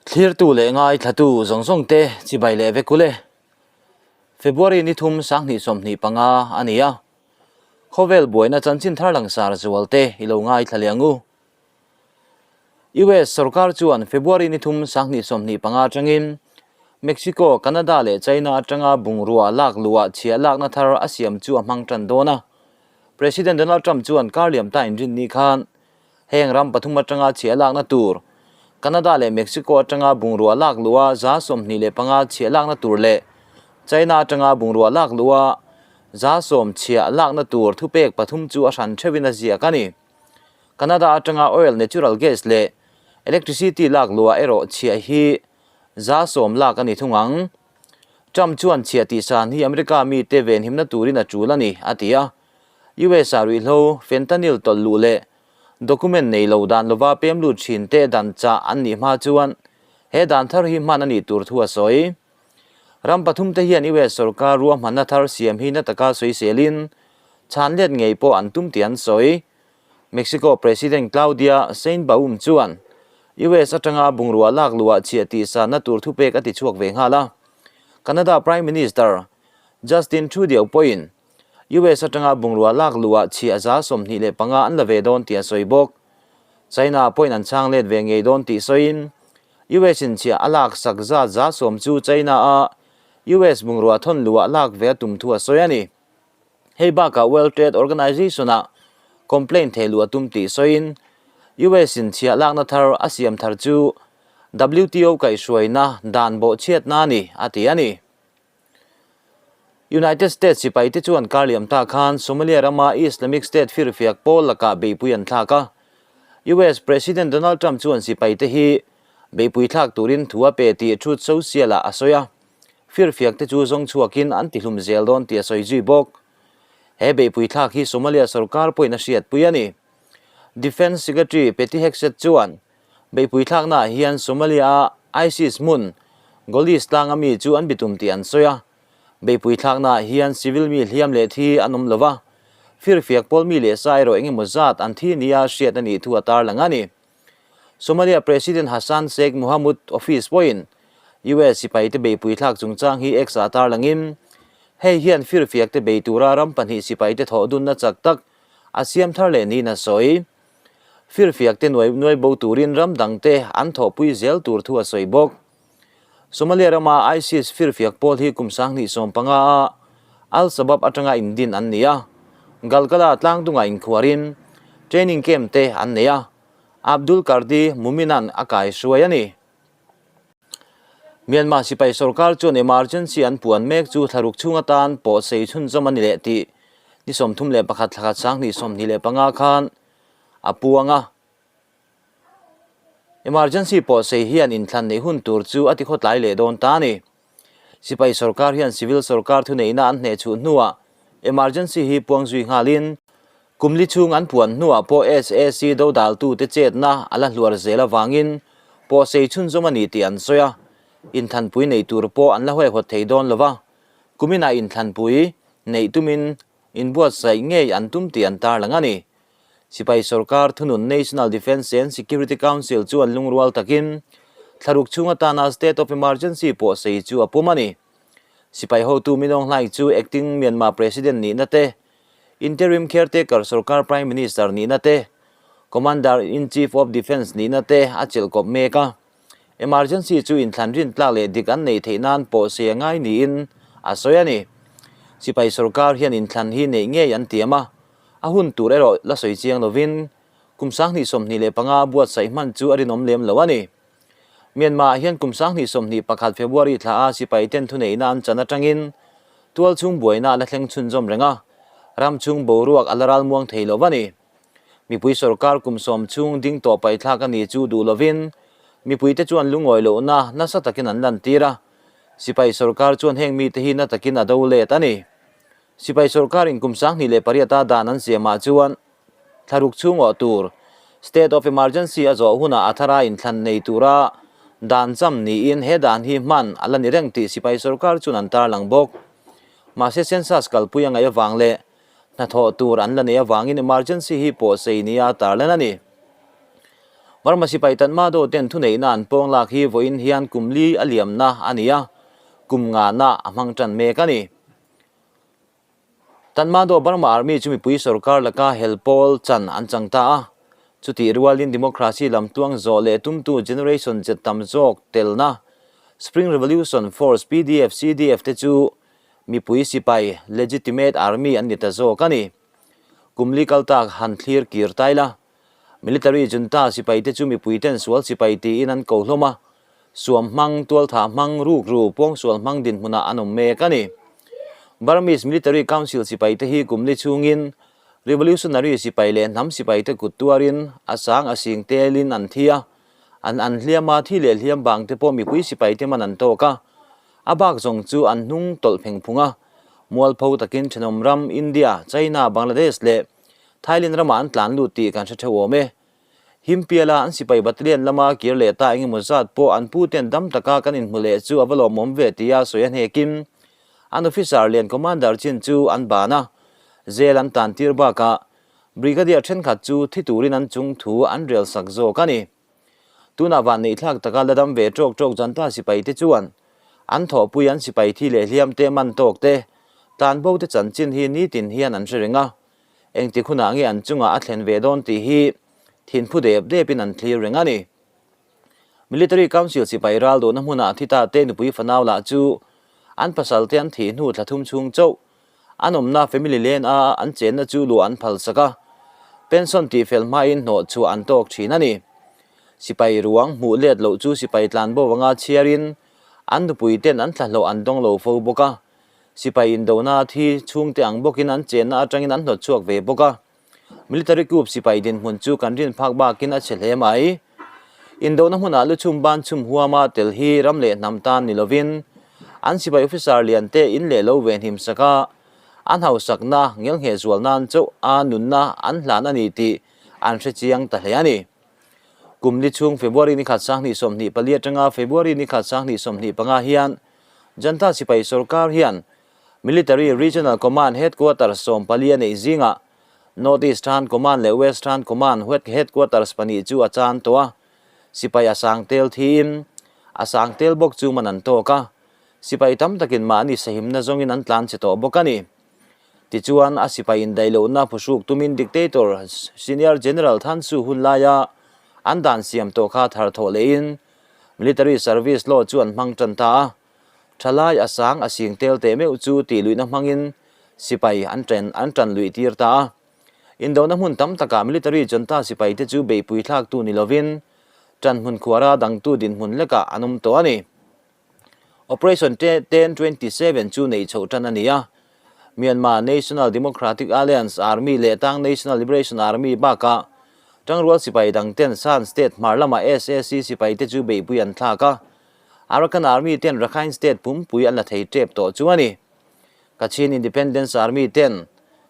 Thlirtu leh ngaithlatu zawng zawng te chibai leh vek ule. February ni thum sanghnih 25 a ni a. Khawvel buaina chanchin thar langsar zual te i lo ngaithla leh ang u. US sorkar chuan February ni thum sanghnih 25 atangin Mexico, Canada leh China atanga bungrua lak luhah chhiah lakna thar a siam chu a hmang tan dawn a. President Donald Trump chuan kar liam ta inrinni khan Heng ram pathum atanga chhiah lakna tur, Canada leh Mexico atanga bungrua lak luha 25% chhiah lakna tur leh China atanga bungrua lak luha 10% chhiah lakna tur thupek pathum chu a hran theuhin a ziak a ni. Canada atanga oil, natural gas leh electricity lak luha erawh chhiah hi 10% lak a ni thung ang. Trump chuan chhiah tihsan hi America mite venhimna turin a tul a ni, a ti a. US ah ruihhlo, fentanyl tawlh luh leh document nei lo dan lova pem lut thin te dan chah an nih hma chuan he dan thar hi hman a nih tur thu a sawi. Ram pathum te hian US sorkar ruahmanna thar siam hi na taka sawiselin chhan let ngei pawh an tum tih an sawi. Mexico President Claudia Sheinbaum chuan US atanga bungrua lak luhah chhiah tihsanna tur thupek a ti chhuak ve nghal a. Canada Prime Minister Justin Trudeau pawhin US atanga bungrua lak luhah chhiah 25% an la ve dawn tih a sawi bawk. China pawhin an chhang let ve ngei dawn tih sawiin US in chhiah a lak sak zat 10% chu China a US bungrua thawn luhah lak ve a tum thu a sawi a ni. Hei bakah World Trade Organization ah complaint thei luh a tum tih sawiin US in chhiah lakna thar a siam thar chu WTO kaihhruaina dan bawhchhiatna a ni, a ti a ni. United States sipai te chuan kar liam ta khan Somalia rama Islamic State firfiak pawl lakah beihpui an thlak a. US President Donald Trump chuan sipai te hi beihpui thlak turin thu a pe tih Truth Social ah a sawi a. Firfiak te chu zawng chhuakin an tihlum zel dawn tih a sawi zui bawk. He beihpui thlak hi Somalia sorkar pawhin a hriatpui a ni. Defence Secretary Pete Hegseth chuan Beihpui thlaknaah hian Somalia-a ISIS hmun Golis tlanga mi chu an bitum tih an sawi a. Beihpui thlaknaah hian civil mi hliam leh thi an awm lo va, firfiak pawl mi leh sa erawh eng emaw zat an thi nia hriat a nih thu a tarlang a ni. Somalia President Hassan Sheikh Mohamud office pawhin US sipaite beihpui thlak chungchang hi X-ah tarlangin, hei hian firfiakte bei tura ram pahnih sipaite thawh dunna chak tak a siam thar leh niin a sawi. Firfiak te nuai nuai bo turin ram dang te an thawhpui zel tur thu a sawi bawk. Somalia rama ISIS firfiak pawl hi kum 2015 a Al-Shabaab atanga indin an ni a, Galgala tlangdungah inkhuarin training camp te an nei a, Abdul Kardi Muminan a kaihruai a ni. Myanmar sipai sorkar chuan emergency an puan mek chu thlaruk chhung atan pawh sei chhunzawm a ni leh tih ni 31 thlakhat 2025 khan a puang a. Emergency pawh sei hian inthlan neih hun tur chu a tikhawtlai leh dawn ta a ni. Sipai sorkar hian civil sorkar thuneihna an hnehchhuh hnuah emergency hi puang zui nghalin kum li chhung an puan hnuah pawh SAC dodaltute chetna a la hluar zel avangin pawh sei chhunzawm a ni tih an sawi a, inthlanpui nei tur pawh an la huaihawt thei dawn lo va, kuminah inthlanpui neih tumin inbuatsaih ngei an tum tih an tarlang a ni. Sipai sorkar thunun National Defence and Security Council chuan lungrual takin thlaruk chhung atana State of Emergency pawh sei chu a pum a ni. Sipai hotu Min Aung Hlaing chu Acting Myanmar President nihna te, Interim Caretaker sorkar Prime Minister nihna te, Commander-in-Chief of Defence nihna te a chelh kawp mek a. Emergency chu inthlan rin tlak leh dik an neih theih nan pawh sei a ngai niin a sawi a ni. Sipai sorkar hian inthlan hi neih ngei an tiam a, a hun tur erawh la sawi chiang lovin kum 2025 buatsaih hman chu a rinawm lem lo a ni. Myanmar ah hian kum 2021 February thla a sipai ten thuneihna an chan atangin tual chhung buaina a la thleng chhunzawm reng a, ram chhung boruak a la ral muang thei lo a ni. Mipui sorkar kum 10 chhung ding tawh paithlak a ni chu duh lovin mipuite chuan lungawi lohna nasa takin an lantir a, sipai sorkar chuan heng mite hi na takin a do let a ni. Sipai sorkarin kum 2008 a dan an siamah chuan thlaruk chhung awh tur State of Emergency a zawh hunah a thara inthlan nei tura dan cham niin he dan hi hman a la ni reng tih sipai sorkar chuan an tarlang bawk. Mahse census kalpui a ngaih avang leh hnathawh tur an la nei avangin emergency hi pawh sei nia tarlan a ni. Burma sipai Tatmadaw ten thuneihna an pawng lak hi vawiin hian kum li a liamna a ni a, kum ngana a hmang tan mek a ni. Tatmadaw Burma Army chu mipui sorkar laka hel pawl chan an chang ta a, chutih rualin democracy lam tuang zawh leh tumtu generation zet tam zawk telna Spring Revolution Force, PDF, CDF te chu mipui sipai, legitimate army, an ni ta zawk a ni. Kum li kal tak han thlir kir tai la. Military junta sipai te chu mipui ten sual sipai tiin an ko hlawm a, suam hmang, tualthah hmang, rukru, pawngsual hmang dinhmunah an awm mek a ni. Burmese Military Council sipai te hi kum li chhungin Revolutionary sipai leh hnam sipai te kut tuarin a sang a sing telin an thi a, an an hliam a, thi leh hliam bang te pawh mipui sipai te man an tawk a, a bak zawng chu an hnung tawlh pheng phung a, mualpho takin thenawm ram India, China, Bangladesh leh Thailand ramah an tlan lut tih kan hre theuh awm e. Himpiala an sipai battalion lama kir leh ta engemaw zat pawh an pu ten dam taka kan inhmu leh chu a va lawmawm ve tia sawi a hnekin an officer lian commander chin chu an ban a, jail an tan tir bakah brigadier thenkhat chu thi turin an chung thu an rel sak zawk a ni. Tunah van neihthlak taka la dam ve tawk tawk Janta sipai te chuan an thawhpui an sipai thi leh hliam te man tawk te, tlanbo te chanchin hi nitin hian an hre reng a, engtik hunah nge an chungah a thlen ve dawn tih hi thinphu dep depin an thlir reng a ni. Military Council sipai ral duhna hmunah thi ta te nupui fanau lah chu an pasal te an thih hnu thla thum chhung chauh an awmna family len a an chenna chu luah an phal sak a, pension tih fel hmain hnawh chhuah an tawk thin a ni. Sipai ruang hmuh let loh chu sipai tlanbo anga chhiarin an nupui ten an thlahlawh an dawng lo fo bawk a, sipai indona thi chhungte ang bawkin an chenna atangin an hnawt chhuak ve bawk a. Military coup sipai dinhmun chu kan rin phak bakin a chhe hle mai. Indona hmunah lu chhum ban chhum huama tel hi ram leh hnam tan ni lovin an sipai officer lian te in leh lo venhim sak a, an hausakna ngelngheh zual nan chauh a nunna an hlan a ni tih an hre chiang ta hle a ni. Kum li chhung February ni khat 2024 atanga February ni khat 2025 hian Janta sipai sorkar hian Military Regional Command Headquarters 14 a neih zingah North Eastern Command leh Western Command Headquarters pahnih chu a chan tawh a, sipai a sang tel thiin a sang tel bawk chu man an tawk a, sipai tam takin mahni sahimna zawngin an tlan che tawh bawk a ni. Tichuan, a sipai indaihlohna phuhruk tumin Dictator Senior General Than Su hun laia an dan siam tawh kha thar thawh lehin Military Service Law chu an hmang tan ta a. Thalai a sang a sing tel teh meuh chu tih luihna hmangin sipai an ṭen an ṭan luih tir ta a. Indona hmun tam takah military junta sipai te chu beihpui thlaktu ni lovin ṭan hmun khuara dangtu dinhmun lekah an awm tawh a ni. Operation 1027 chu neih chhoh ṭan a ni a. Myanmar National Democratic Alliance Army leh Tang National Liberation Army bakah ṭangrual sipai dangten Shan State hmar lamah sac sipai te chu beihpui an thlak a. Arakan Army ten Rakhine State pumpui an la thei tep tawh chu a ni. Kachin Independence Army ten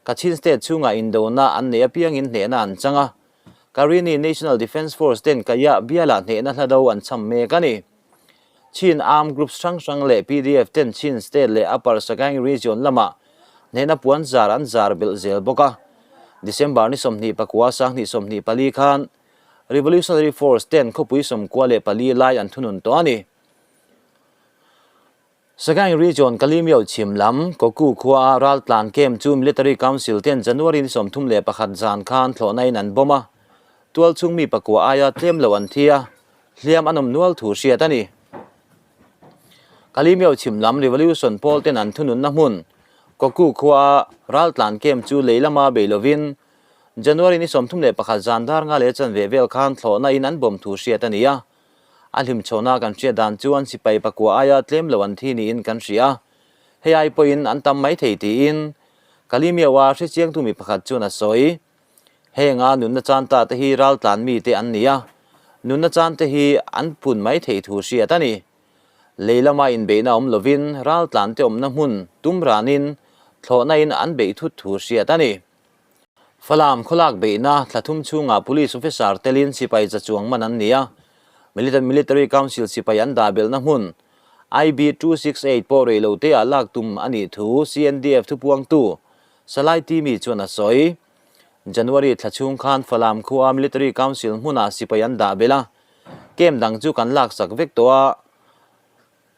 Kachin State chhungah indona an neih apiangin hnehna an chang a, Karenni National Defence Force ten Kayah bialah hnehna hla do an cham mek a ni. Chin Armed Groups hrang hrang leh PDF ten Chin State leh Upper Sagaing Region lamah hnehna puan zar an zar belh zel bawk a. December ni 29 2024 khan Revolutionary Force ten khawpui 94 lai an thunun tawh a ni. Sagaing Region Kalimyo chhim lam Koku khua a raltlan camp chu Military Council ten January ni 31 zan khan thlawhna in an bomb a, tual chhung mi pakua aia tlem lo an thi a, hliam an awm nual thu hriat a ni. Kalimyo chhim lam Revolution pawl ten an thununna hmun Koku khua a raltlan camp chu lei lama bei lovin January ni 31 zan dar nga leh chanve vel khan thlawhna in an bawm thu hriat a ni a, a hlimchhawna kan hriat dan chuan sipai pakua aia tlem lo an thi niin kan hria a, hei ai pawhin an tam mai thei tiin Kalimiawa hrechiangtu mi pakhat chuan a sawi. Henga nunna chan ta te hi raltlan mi te an ni a, nunna chan te hi an pun mai thei thu hriat a ni. Lei lama inbeihna awm lovin raltlan te awmna hmun tum ranin thlawhna in an beih thut thu hriat a ni. Falam khawlak beihna thla thum chhungah Police Officer telin sipai za chuang man an ni a, Militant Military Council sipai an dah belhna hmun IB 268 pawh rei lo teah lak tum a nih thu CNDF thupuangtu Salai Timi chuan a sawi. January thla chhung khan Falam khua Military Council hmunah sipai an dah belh a, camp dang chu kan laksak vek tawh a,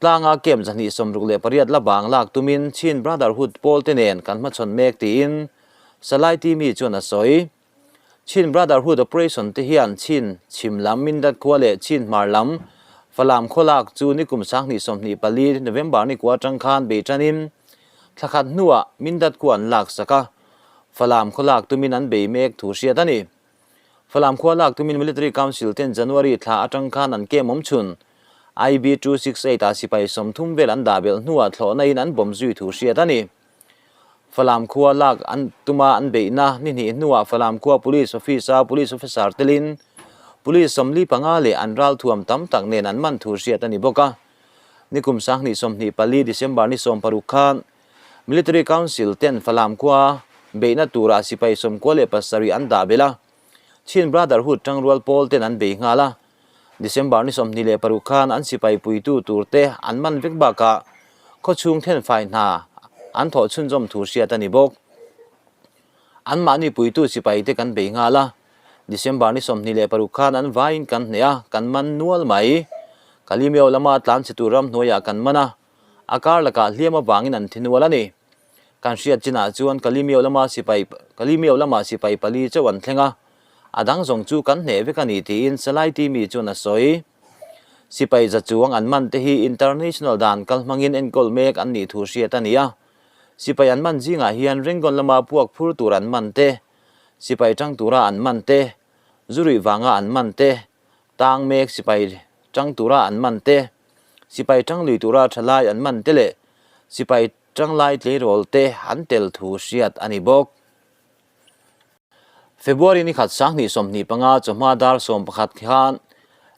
tlanga camp 268 la bang lak tumin Chin Brotherhood pawl te nen kan hmachhawn mek tiin Salai Timi chuan a sawi. Chin Brotherhood operation te hian Chin chhim lam Mindat khua leh Chin hmar lam Falam khua lak chu nikum 2024 November ni kua atang khan bei tanin thla khat hnuah Mindat khua an lak sak a, Falam khua lak tumin an bei mek thu hriat a ni. Falam khua lak tumin Military Council ten January thla atang khan an kem awm chhun. IB 268 ah sipai 30 vel an dah belh hnuah thlawhna in an bawm zui thu hriat a ni. Falam khua lak an tuma an beihna ni hnih hnuah Falam khua Police Office-a Police Officer telin Police 45 leh an ralthuam tam tak nen an man thu hriat a ni bawk a. Nikum 2024 December ni 16 khan Military Council ten Falam khua beihna turah sipai 97 an dah belh a, Chin Brotherhood tangrual pawl ten an bei nghal a. December ni 26 khan an sipai puitu tur te an man vek bakah khawchhung thenfai hna an thawh chhunzawm thu hriat a ni bawk. Anmahni puitu sipai te kan bei nghal a, December ni 26 khan an vaiin kan hneh a, kan man nual mai. Kalimeo lama tlanchhe tur ramhnuaiah kan man a, a kar lakah hliam avangin an thi nual a ni. Kan hriat chinah chuan Kalimeo lama sipai Kalimeo lama sipai pali chauh an thleng a, a dang zawng chu kan hneh vek a ni tiin Salai Timi chuan a sawi. Sipai za chuang an man te hi international dan kal hmangin enkawl mek an nih thu hriat a ni a. Sipai an man zingah hian Rangoon lama puak phur tur an man te, sipai tang tura an man te, zu ruih vanga an man te, tang mek sipai tang tura an man te, sipai tang lui tura thalai an man te leh sipai Tanglai tleirawl te an tel thu hriat a ni bawk. February ni khat 2025 chawhma dar 11 khan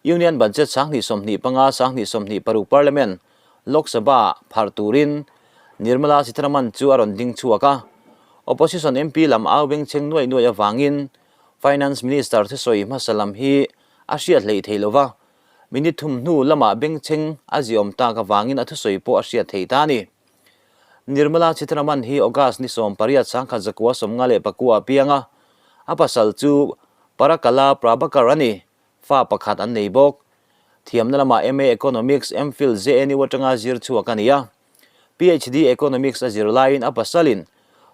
Union Budget 2025 2026 Parliament Lok Sabha pharh turin Nirmala Sitharaman chu a rawn ding chhuak a. Opposition MP lam au bengchheng nuaih nuaih avangin Finance Minister thusawi hmasa lam hi a hriat hleih thei lova, Minute thum hnu lamah bengchheng a ziawm tak avangin a thusawi pawh a hriat thei ta a ni. Nirmala Sitharaman hi August ni 18 1954 a piang a, a pasal chu Parakala Prabhakar a ni, fa pakhat an nei bawk. Thiamna lamah MA Economics, MPhil JNU atanga zir chhuak a ni a. PhD Economics a zir laiin a pasalin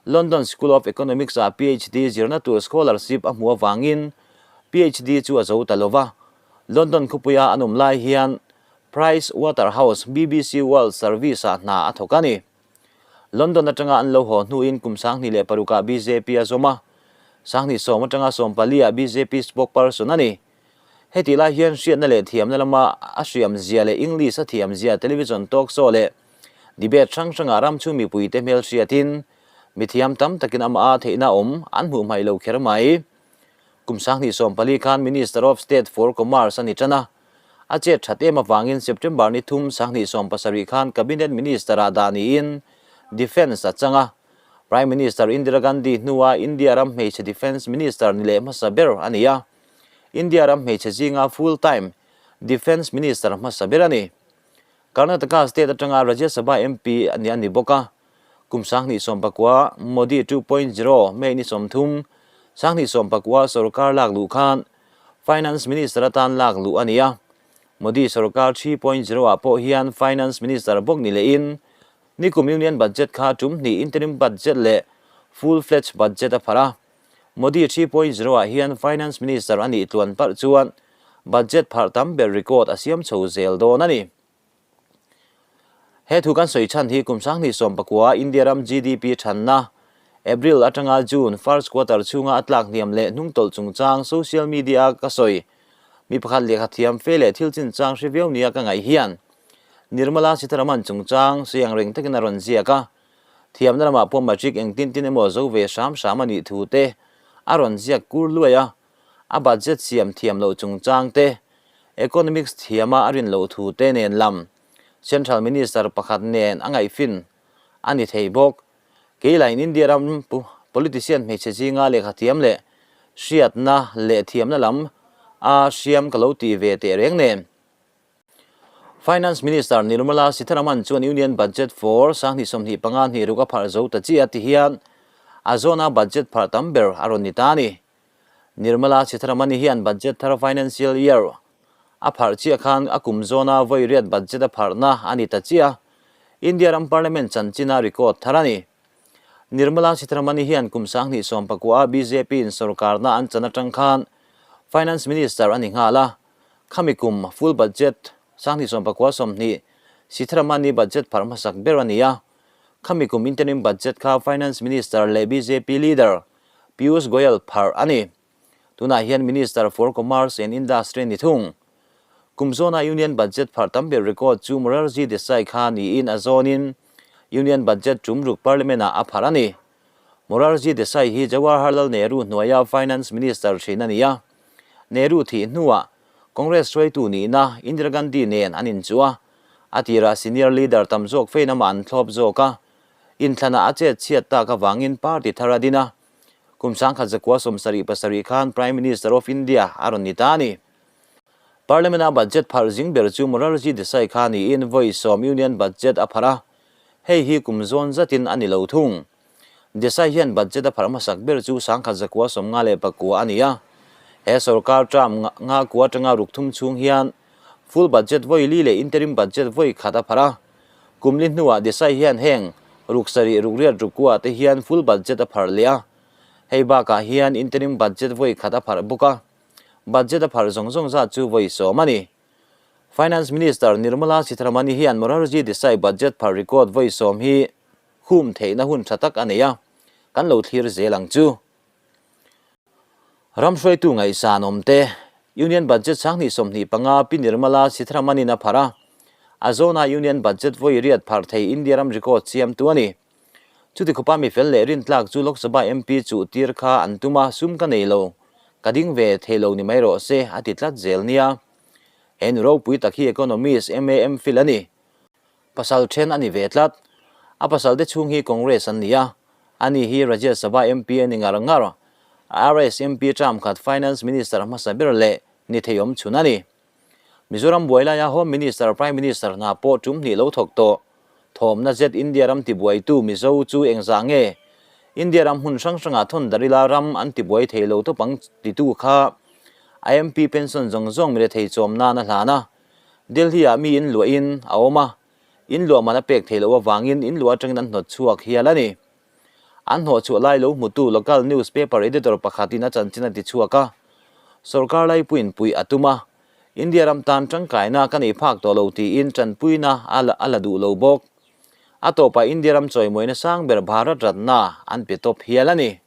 London School of Economics ah PhD zirna tur scholarship a hmuh avangin PhD chu a zo ta lo va. London khawpuia an awm lai hian Price Waterhouse BBC World Service ah hna a thawk a ni. London atanga an lo haw hnuin kum 2006 ah bjp a zawm a, 2010 atanga 14 ah bjp spokesperson a ni. Hetih lai hian hriatna leh thiamna lama a hriam zia leh English a thiam zia television talk show leh debate hrang hrangah ramchhung mipuite hmelhriatin mithiam tam takin amah a theihna awm an hmuh hmaih lo kher mai. Kum 2014 khan Minister of State for Commerce a ni tan a, a chet that em avangin September ni thum 2017 khan Cabinet Minister ah dah niin Defence a chang a, Prime Minister Indira Gandhi hnua India ram hmeichhe Defence Minister ni leh hmasa ber a ni a. India ram hmeichhe zinga full time Defence Minister hmasa ber a ni. Karnataka state atanga Rajya Sabha MP a ni a ni bawk a. Kum 2019 Modi 2.0 May ni 30, 2019 sorkar lak luh khan Finance Minister atan lak luh a ni a. Modi sorkar 3.0 ah pawh hian Finance Minister bawk ni lehin nikum Union Budget kha tum hnih Interim Budget leh Full Fledged Budget a pharh a. Modi 3.0 ah hian Finance Minister a nih tluan palh chuan budget pharh tam ber record a siam chho zel dawn a ni. He thu kan sawi chhan hi kum 2019 India ram GDP thanna April atanga June first quarter chhunga a tlak hniam leh hnungtawlh chungchang social media a ka sawi mi pakhat lehkha thiam fe leh thil chinchang hre viau nia ka ngaih hian Nirmala Sitharaman chungchang sawi ang reng takin a rawn ziak a. Thiamna lamah pawh matric engtin tin emaw zo ve hram hram a nih thu te a rawn ziak kur luai a, a budget siam thiam loh chungchang te, economics thiama a rin loh thu te nen lam Central Minister pakhat nen a ngaihfin a ni thei bawk. Kei lain India ram politician hmeichhe zinga lehkha thiam leh hriatna leh thiamna lam a hriam ka lo ti ve teh reng nen. Finance Minister Nirmala Sitharaman chuan Union Budget for 2025 hnih ruk a pharh zo ta chiah ti hian A zawna budget pharh tam ber a rawn ni ta a ni. Nirmala Sitharaman-i hian budget thar financial year a pharh chiah khan a kum zawna vawi riat budget a pharhna a ni ta chiah a, India ram parliament chanchina record thar a ni. Nirmala Sitharaman-i hian kum 2019 a BJP-in sorkarna an chan atang khan Finance Minister a ni nghal a, khami kum full budget 2019 20 Sitharaman-i budget pharh hmasak ber a ni a, khami kum interim budget kha Finance Minister leh BJP leader Piyush Goyal pharh a ni. Tunah hian Minister for Commerce and Industry a ni thung. Kum zawna Union Budget pharh tam ber record chu Morarji Desai kha niin a zawnin Union Budget tum ruk Parliament-ah a pharh a ni. Morarji Desai hi Jawaharlal Nehru hnuaia Finance Minister thin a ni a. Nehru thih hnuah Congress hruaitu nihna Indira Gandhi nen an inchuh a, a tirah senior leader tam zawk fein amah an thlawp zawk a. Inthlanah a chet chhiat tak avangin party thar a din a, kum 1977 khan Prime Minister of India a rawn ni ta a ni. Parliament-a budget pharh zing ber chu Morarji Desai kha niin vawi sawm Union Budget a pharh a, hei hi kum zawn zatin a ni lo thung. Desai hian budget a pharh hmasak ber chu 1959 a ni a, he sorkar term nga kua atanga ruk thum chhung hian full budget vawi li leh interim budget vawi khat a pharh a. Kum li hnuah Desai hian heng ruk sarih ruk riat ruk kuah te hian full budget a pharh leh a, hei bakah hian interim budget vawi khat a pharh bawk a, budget a pharh zawng zawng zat chu vawi sawm a ni. Finance Minister Nirmala Sitharaman-i hian Morarji Desai budget pharh record vawi sawm hi khum theihna hun tha tak a nei a, kan lo thlir zel ang chu. Ram hruaitu ngaihsan awmte, Union Budget 2025 Pi Nirmala Sitharaman-in a pharh a, a zawna Union Budget vawi riat pharh thei India ram record siamtu a ni. Chuti khawpa mi fel leh rintlak chu Lok Sabha MP chuh tir kha an tum a, sum ka nei lo, ka ding ve thei lo ni mai rawh se, a ti tlat zel nia. He nu ropui tak hi Economist MA MPhil a ni. Pasal then a ni ve tlat. A pasal te chhung hi Congress an ni a, ani hi Rajya Sabha MP a ni ngar ngar. RS MP term khat Finance Minister hmasa ber leh ni thei awm chhun a ni. Mizoram buai laia Home Minister, Prime Minister hna pawh tum hnih lo thawk tawh. Thawmna zet India ram tibuaitu Mizo chu engzah nge India ram hmun hrang hrangah thawn darh ila ram an tibuai thei lo tawp ang titu kha a MP pension zawng zawng mirethei chawm nan a hlan a. Delhi-ah mi in luahin a awm a, in luah man a pek theih loh avangin in luah atangin an hnawt chhuak hial a ni. An hnawh chhuah lai lo hmutu local newspaper editor pakhatin a chanchin a ti chhuak a, Sorkar laipuiin puih a tum a, India ram tan tangkaina ka nei phak tawh lo tiin tanpuina a la duh lo bawk. A tawpah India ram chawimawina sang ber Bharat Ratna an pe tawp hial a ni.